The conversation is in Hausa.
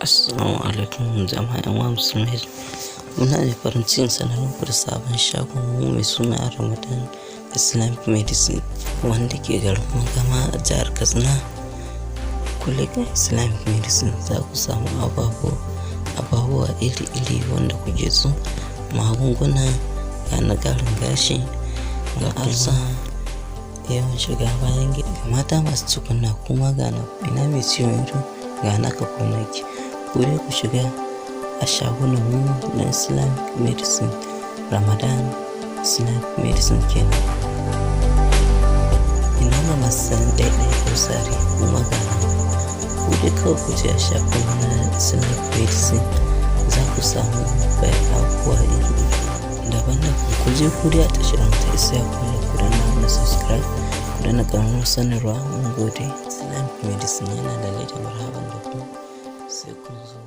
Assalamu alaikum jama'a, 'yan uwa musulmai. Muna da farin cikin sanar muku da sabon shagon mu mai suna Ramadan Islamic Medicine, wanda ke garin Magama a jihar Katsina. Kulika Islamic Medicine, za ku samu ababuwa iri-iri wanda kuke so: magunguna, ga na ƙarin gashi, ga ulcer, yawan shiga bayan gida, ga mata masu cikuna kuma, ga na ina mai ciwon ido, ga naka ko naki. Ku dai ku shiga a shagunan mu na Islamic Medicine, Ramadan Islamic Medicine kenan. Ina ga masu sayan ɗaiɗai ko sari, kuma ga nan. Ku dai kawai ku je a shagon na Islamic Medicine, za ku samu abubuwa iri daban-daban. Ku je ku dai a tashar mu ta Isiyaku, ku danna mana subscribe, ku danna ƙararrawar sanarwa. Mun gode. Islamic Medicine yana da lallai marhaban da ku, sai kun zo.